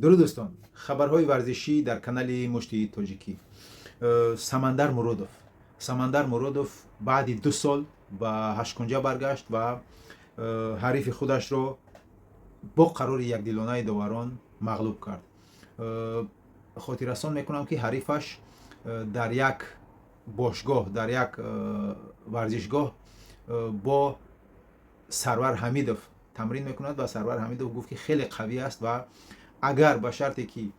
Дуруд, дӯстон! Хабарҳои варзишӣ дар канали Мушти Тоҷикӣ. Самандар Муродов, Самандар Муродов баъди 2 сол ба ҳашткунҷа баргашт ва ҳарифи худашро бо қарори якдилонаи доварон мағлуб кард. Хотиррасон мекунам, ки ҳарифаш дар як бошгоҳ, дар як варзишгоҳ бо Сарвар Ҳамидов тамрин мекунад ва Сарвар Ҳамидов гуфт, ки хеле қавӣ аст ва агар ба шарте ки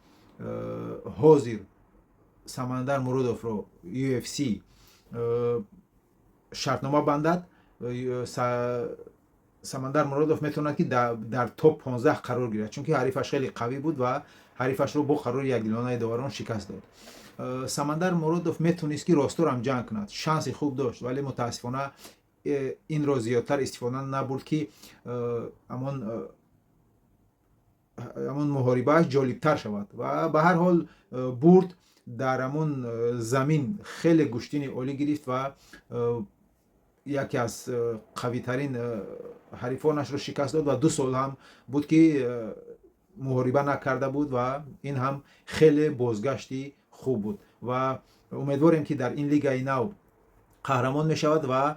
ҳозир Самандар Муродовро UFC шартнома бандад, Самандар Муродов метавонад, ки дар топ 15 қарор гирад, чунки ҳарифаш хеле қавӣ буд ва ҳарифашро бо қарори якдилонаи доварон шикаст дод. Самандар Муродов метавонист, ки росторам ҷанг кунад, шанси хуб дошт, вале мутаассифона инро зиёдтар истифода набурд, ки ҳамон муҳорибааш ҷолибтар шавад. Ва ба ҳар ҳол бурд, дар ҳамон замин хеле гӯштини олӣ гирифт ва яке аз қавитарин ҳарифонашро шикаст дод. Ва 2 сол ҳам буд, ки муҳориба накарда буд ва ин ҳам хеле бозгашти хуб буд. Ва умедворем, ки дар ин лигаи нав қаҳрамон мешавад ва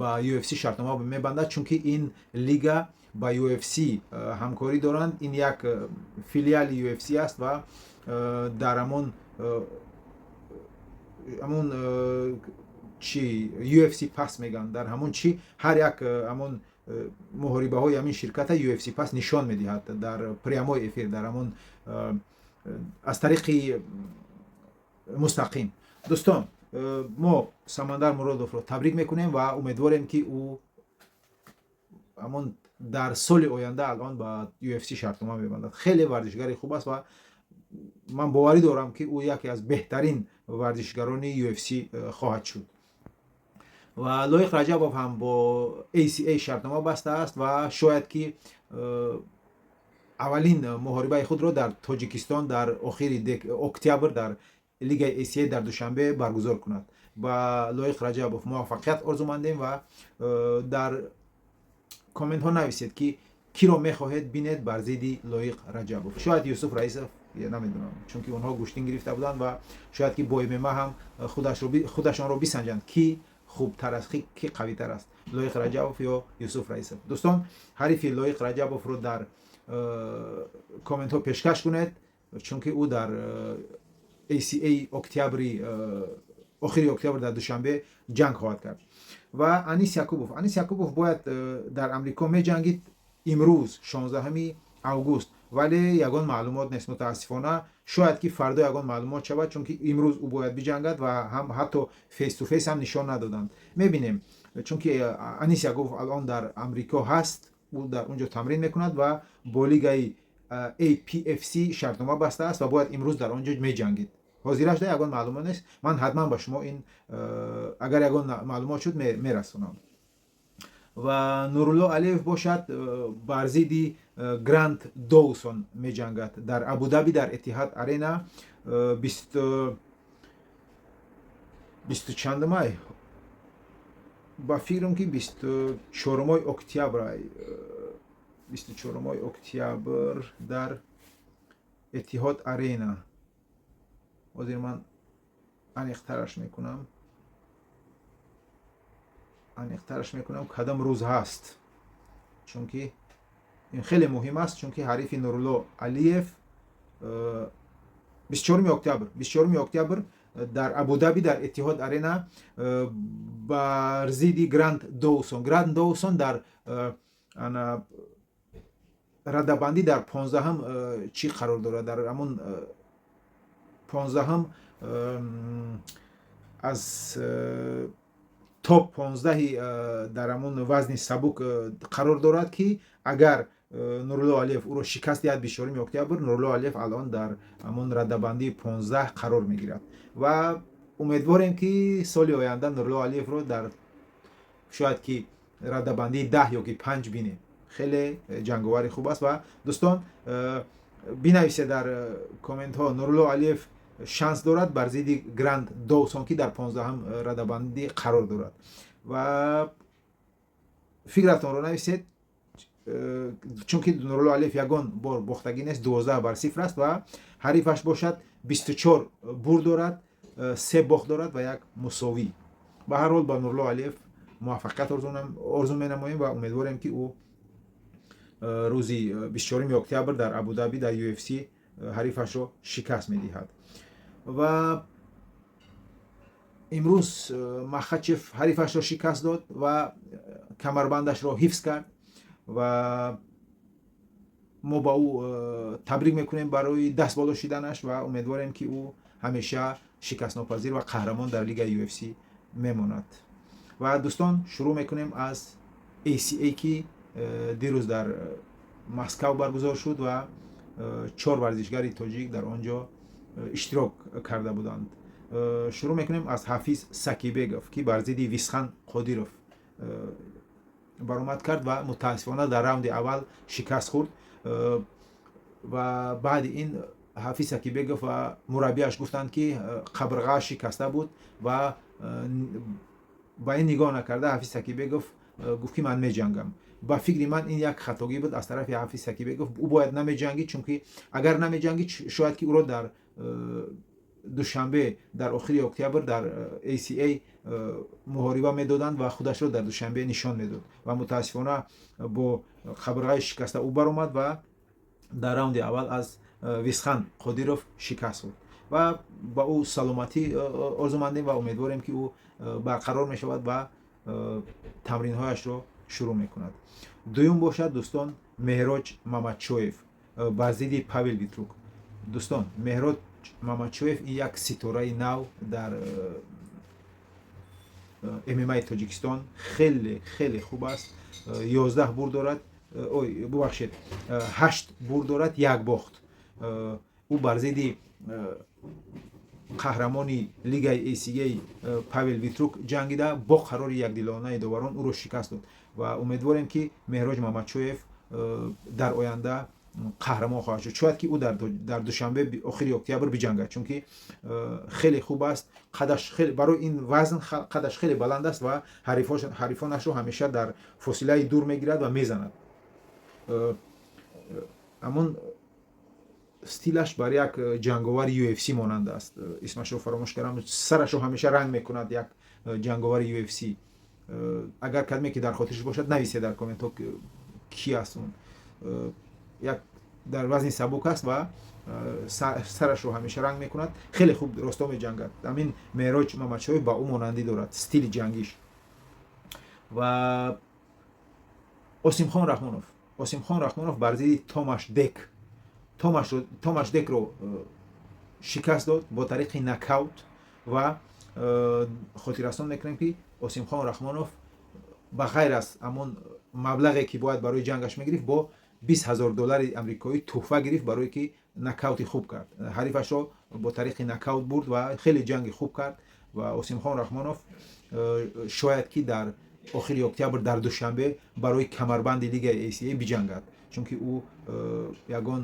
ба UFC шартнома мебандад, чунки ин лига ба UFC ҳамкорӣ доранд. Ин як филиали UFC аст ва дар ҳамон чи UFC Pass мегӯянд, дар ҳамон чи ҳар як ҳамон муҳорибаҳои ҳамин ширката UFC Pass нишон медиҳад дар прямой эфир, дар ҳамон аз тариқи мустақим. Дӯстон, мо Самандар Муродовро табрик мекунем ва умедворем, ки ӯ ҳамон дар соли оянда алон ба UFC шартнома мебандад. Хеле варзишгари хуб аст ва ман боварӣ дорам, ки ӯ яке аз беҳтарин варзишгарони UFC хоҳад шуд. Ва Лоиқ Раҷабов ҳам бо ACA шартнома бастааст ва шояд ки аввалин муҳорибаи худро дар Тоҷикистон дар охири октябр дар лигаи ACA дар Душанбе баргузор кунад. Ба Лоиқ Раҷабов муваффақият орзумандем ва дар комментҳо нависед, ки киро мехоҳед бинед бар зидди Лоиқ Раҷабов. Шояд Юсуф Раисов, намедонам, чунки онҳо гӯштин гирифта буданд ва шояд ки бо ММА ҳам худашонро бисанҷанд, ки хубтар аст, ки қавитар аст: Лоиқ Раҷабов ё Юсуф Раисов. Дӯстон, ҳарифи Лоиқ Раҷабовро дар комментҳо пешкаш кунед, чунки ӯ дар ACA октябри, охири октябр дар Душанбе ҷанг хоҳад кард. Ва Анис Якубов, Анис Якубов бояд дар Амрико меҷангид имрӯз, 16 август, вале ягон маълумот нест, мутаассифона. Шояд ки фардо ягон маълумот шавад, чунки имрӯз ӯ бояд биҷангад ва ҳам ҳатто face to face ҳам нишон надоданд. Мебинем, чунки Анис Якубов алон дар Амрико ҳаст, ӯ дар он ҷо тамрин мекунад ва бо лигаи APFC шартнома бастааст ва бояд имрӯз дар он ҷо меҷангид. Ҳозирашда ягон маълумот нест. Ман ҳатман ба шумо ин агар ягон маълумот шуд, мерасонам. Ва Нурулло Алиев бошад, бар зидди Грант Доусон меҷангад дар Абудаби, дар Этиҳад Арена, бисту чандумай, ба фикрам, ки 24-умои октябр, 24-умои октябр дар Этиҳод Арена. Ҳозир ман аниқтараш мекунам, кадом рӯз ҳаст, чунки ин хеле муҳим аст, чунки ҳарифи Нурулло Алиев 24 октябр, 24 октябр дар Абудаби, дар Этиҳод Арена бар зидди Грант Доусон. Грант Доусон дар радабандӣ дар 15-ҳам чӣ қарор дорад, дар ҳамон 15-ҳам аз топ 15-и дар ҳамон вазни сабук қарор дорад, ки агар Нурулло Алиев ӯро шикаст диҳад 24 октябр, Нурулло Алиев алон дар ҳамон радабандии 15 қарор мегирад. Ва умедворем, ки соли оянда Нурулло Алиевро дар шояд ки радабандии 10 ё ки 5 бинем. Хеле ҷанговари хуб аст. Ва дӯстон, бинависед дар комментҳо: Нурулло Алиев шанс дорад бар зидди Грант Доусон, ки дар 15-ҳам радабандӣ қарор дорад? Ва фикратонро нависед. Чунки Нурулло Алиев ягон бор бохтагӣ нест, 12-0 аст ва ҳарифаш бошад, 24 бурд дорад, се бохт дорад ва як мусовӣ. Ба ҳар ҳол, ба Нурулло Алиев муваффақият орзу менамоем ва умедворем, ки ӯ рӯзи 24 октябр дар Абудаби дар UFC ҳарифашро шикаст медиҳад. Ва имрӯз Махачев ҳарифашро шикаст дод ва камарбандашро ҳифз кард ва мо ба ӯ табрик мекунем барои даст боло шиданаш ва умедворем, ки ӯ ҳамеша шикастнопазир ва қаҳрамон дар лигаи UFC мемонад. Ва, дӯстон, шурӯъ мекунем аз ACA, ки дирӯз дар Москав баргузор шуд ва чор варзишгари тоҷик дар он ҷо иштирок карда буданд. Шурӯъ мекунем аз Ҳафиз Сакибегов, ки бар зидди Висхан Қодиров баромад кард ва мутаассифона дар раунди аввал шикаст хӯрд. Ва баъди ин Ҳафиз Сакибегов ва мураббиаш гуфтанд, ки қабрғааш шикаста буд ва ба ин нигоҳ накарда, Ҳафиз Сакибегов гуфт, ки ман меҷангам. Ба фикри ман, ин як хатогӣ буд аз тарафи Ҳафиз Сакибегов. Ӯ бояд намеҷангид, чунки агар намеҷангид, шояд ки ӯро дар Душанбе дар охири октябр дар ACA муҳориба медоданд ва худашро дар Душанбе нишон медод. Ва мутаассифона бо қабрғаи шикаста ӯ баромад ва дар раунди аввал аз Висхан Қодиров шикаст хӯрд. Ва ба ӯ саломатӣ орзумандем ва умедворем, ки ӯ барқарор мешавад ва тамринҳояшро шурӯъ мекунад. Дуюм бошад, дӯстон, Меҳроҷ Мамадшоев бар зидди Павел Витрук. Дӯстон, Меҳроҷ Мамадшоев ин як ситораи нав дар ММАи Тоҷикистон, хеле хеле хуб аст. 11 бурд дорад, ой, бубахшед, ҳашт бурд дорад, як бохт. Ӯ бар зидди қаҳрамони лигаи ACA Павел Витрук ҷангида, бо қарори якдилонаи доварон ӯро шикаст дод. Ва умедворем, ки Меҳроҷ Мамадшоев дар оянда қаҳрамон хоҳад шуд. Шояд ки ӯ дар Душанбе охири октябр биҷангад, чунки хеле хуб аст. Қадаш барои ин вазн қадаш хеле баланд аст ва ҳарифонашро ҳамеша дар фосилаи дур мегирад ва мезанад. Ҳамон стилаш бар як ҷанговари UFC монанд аст. Исмашро фаромӯш кардам. Сарашро ҳамеша ранг мекунад, як ҷанговари UFC. Агар кадме ки дар хотирш бошад, нависе дар комментҳо, ки аст он. Як дар вазни сабук аст ва сарашро ҳамеша ранг мекунад. Хеле хуб росто меҷангад. Ҳамин Меҳроҷ Мамадшоев ба ӯ монандӣ дорад стили ҷангиш. Ва Осимхон Раҳмонов, Осимхон Раҳмонов бар зидди Томаш Дек, Томаш Декро шикаст дод бо тариқи нокаут. Ва хотиррасон мекунем, ки Осимхон Раҳмонов ба ғайр аз ҳамон маблағе, ки бояд барои ҷангаш мегирифт, бо 20 000 доллари амрикоӣ тӯҳфа гирифт, барое ки нокаути хуб кард, ҳарифашро бо тариқи нокаут бурд ва хеле ҷанги хуб кард. Ва Осимхон Раҳмонов шояд ки дар охири октябр дар Душанбе барои камарбанди лигаи ACA биҷангад, чунки ӯ ягон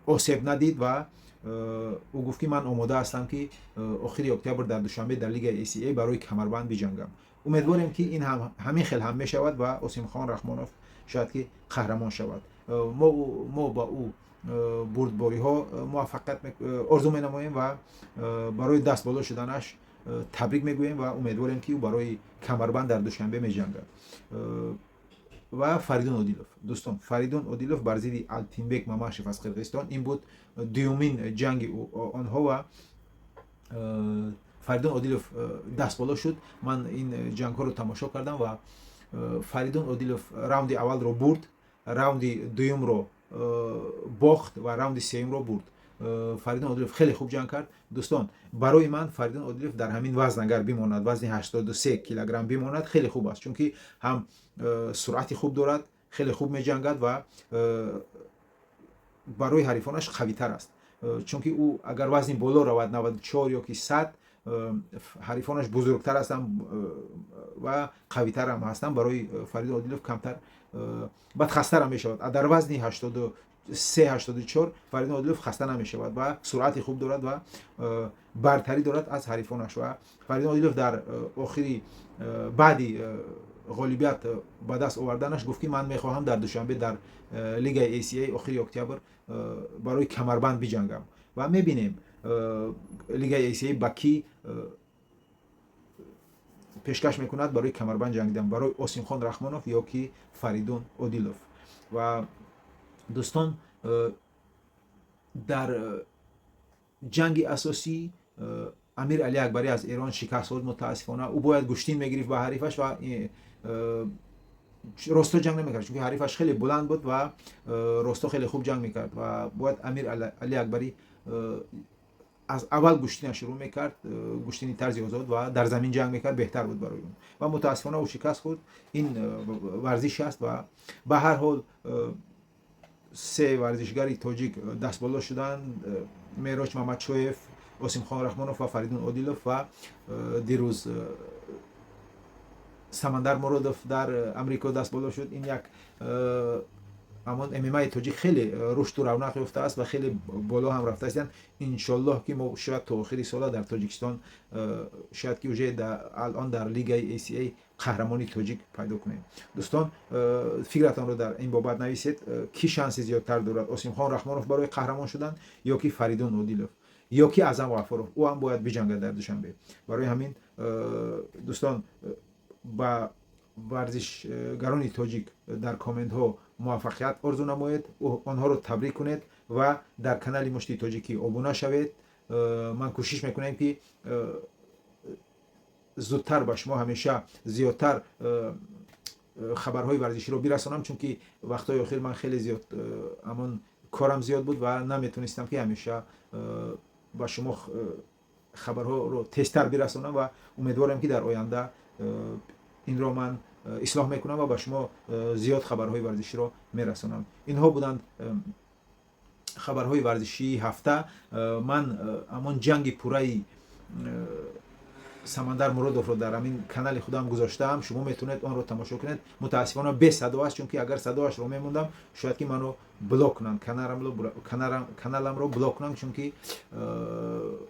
осеб надид ва ӯ гуфт, ки ман омода ҳастам, ки охири октябр дар Душанбе дар лигаи ACA барои камарбанд биҷангам. Умедворем, ки ин ҳамин хел ҳам мешавад ва Осимхон Раҳмонов шояд ки қаҳрамон шавад. Мо ба ӯ бурдбориҳо, муваффақият орзу менамоем ва барои даст боло шуданаш табрик мегӯем ва умедворем, ки ӯ барои камарбанд дар Душанбе меҷангад. Ва Фаридун Одилов, дӯстон, Фаридун Одилов бар зидди Алтинбек Мамашев аз Қирғизистон. Ин буд дуюмин ҷанги онҳо ва Фаридун Одилов даст боло шуд. Ман ин ҷангҳоро тамошо кардам ва Фаридун Одилов раунди аввалро бурд, раунди дуюмро бохт ва раунди сеюмро бурд. Фаридун Одилов хеле хуб ҷанг кард. Дӯстон, барои ман Фаридун Одилов дар ҳамин вазн агар бимонад, вазни 83 килограмм бимонад, хеле хуб аст, чунки ҳам суръати хуб дорад, хеле хуб меҷангад ва барои ҳарифонаш қавитар аст, чунки ӯ агар вазни боло равад, 94 ё ки 100, ҳарифонаш бузургтар ҳастанд ва қавитарам ҳастанд. Барои Фаридун Одилов камтар баъд хастарам мешавад. Дар вазни 83, 84 Фаридун Одилов хаста намешавад ва суръати хуб дорад ва бартарӣ дорад аз ҳарифонаш. Ва Фаридун Одилов дар охири баъди Ғолибият ба даст оварданаш гуфт, ки ман мехоҳам дар Душанбе дар лигаи ACA охири октябр барои камарбанд биҷангам. Ва мебинем, лигаи ACA ба кӣ пешкаш мекунад барои камарбанд ҷангидан: барои Осимхон Раҳмонов ё ки Фаридун Одилов. Ва, дӯстон, дар ҷанги асосӣ Амир Али Акбарӣ аз Эрон шикаст хӯрд, мутаассифона. Ӯ бояд гӯштин мегирифт ба ҳарифаш ва росто ҷанг намекард, чунки ҳарифаш хеле буланд буд ва росто хеле хуб ҷанг мекард. Ва бояд Амир Али Акбарӣ аз аввал гӯштина шурӯъ мекард, гӯштини тарзи озод, ва дар замин ҷанг мекард, беҳтар буд барои ӯ. Ва мутаассифона ӯ шикаст хӯрд. Ин варзиш аст. Ва ба ҳар ҳол се варзишгари тоҷик дастболо шуданд: Мероҷ Мамадшоев, Осимхон Раҳмонов ва Фаридун Одилов. Ва дирӯз Самандар Муродов дар Амрико дастболо шуд. Ин як ҳамон ММАи тоҷик хеле рушду равнақ ёфтааст ва хеле боло ҳам рафтаастанд. Иншоллоҳ, ки мо шояд то охири сола дар Тоҷикистон, шояд ки уже алон дар лигаи ACA қаҳрамони тоҷик пайдо кунем. Дӯстон, фикратонро дар ин бобат нависед: кӣ шанси зиёдтар дорад, Осимхон Раҳмонов барои қаҳрамон шудан ё ки Фаридун Одилов, ё ки Аъзам Ғафуров? Ӯ ҳам бояд биҷангад дар Душанбе. Барои ҳамин, дӯстон, ба варзишгарони тоҷик дар комментҳо муваффақият орзу намоед, онҳоро табрик кунед ва дар канали Мушти Тоҷикӣ обуна шавед. Ман кӯшиш мекунем, ки зудтар ба шумо ҳамеша зиёдтар хабарҳои варзиширо бирасонам, чунки вақтҳои охир ман хеле зиёд ҳамон корам зиёд буд ва наметонистам, ки ҳамеша ба шумо хабарҳоро тезтар бирасонам. Ва умедворам, ки дар оянда инро ман ислоҳ мекунам ва ба шумо зиёд хабарҳои варзиширо мерасонам. Инҳо буданд хабарҳои варзишии ҳафта. Ман ҳамон ҷанги пурраи Самандар Муродовро дар ҳамин канали худам гузоштаам, шумо метавонед онро тамошо кунед. Мутаассифона, бесадо аст, чунки агар садоашро мемондам, шояд ки маро блок кунанд, каналамро блок кунанд, чунки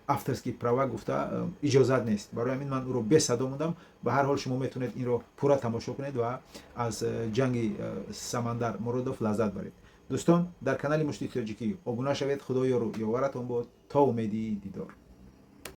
авторский права гуфта иҷозат нест. Барои ҳамин ман ӯро бесадо мондам. Ба ҳар ҳол шумо метавонед инро пурра тамошо кунед ва аз ҷанги Самандар Муродов лаззат баред. Дӯстон, дар канали Мушти Тоҷикӣ обуна шавед. Худо ёру ёваратон бод, то умеди дидор.